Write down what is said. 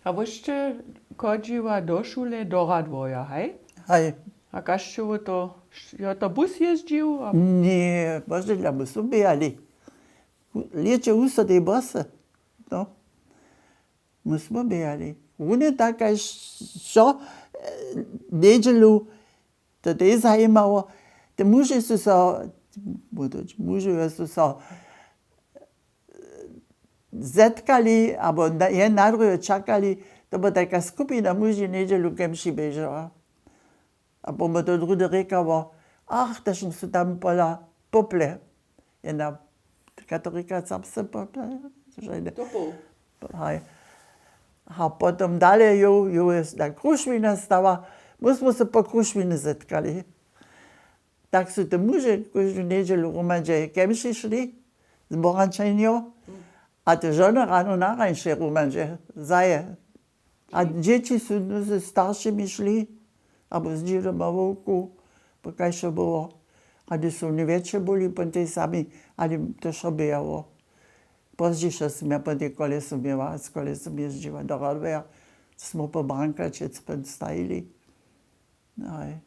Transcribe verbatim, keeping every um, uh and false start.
A wósće chodźiła do šule do Radworja, haj? Haj. A kaž će wo to, jo to bus jězdźił? A Ně, možda dla my su běhali. Lěće husto tej bosy. No. My smo běhali. Wón je tak, kaž šo njedźelu, to tej zajimało. Te muže su so, mužojo su so zetkali abo je na druhe čakali. To była taka skupina muži njedźelu kemši běžała. A pomo to druhdy rěkało, ach, to su tam pola pople. Jedna katolika, serbsce pople. Topoł. Haj. A potom dale jo jo je na krušwina stała. My smo se po krušwiny zetkali. Tak su te muže kóždu njedźelu hromadźe kemši šli z borančenjo. A te žony rano narańše hromadźe zaje. A dźěći su z staršimi šli abo z dźědom a wowku, bo kaž to było. A hdyž su woni wjetše byli, pon tej sami, ale to so běhało. Pozdźišo sym ja pon tej kolesu měła, z kolesom jězdźiła do Radworja, smo po Brankaće pon stajili. Haj.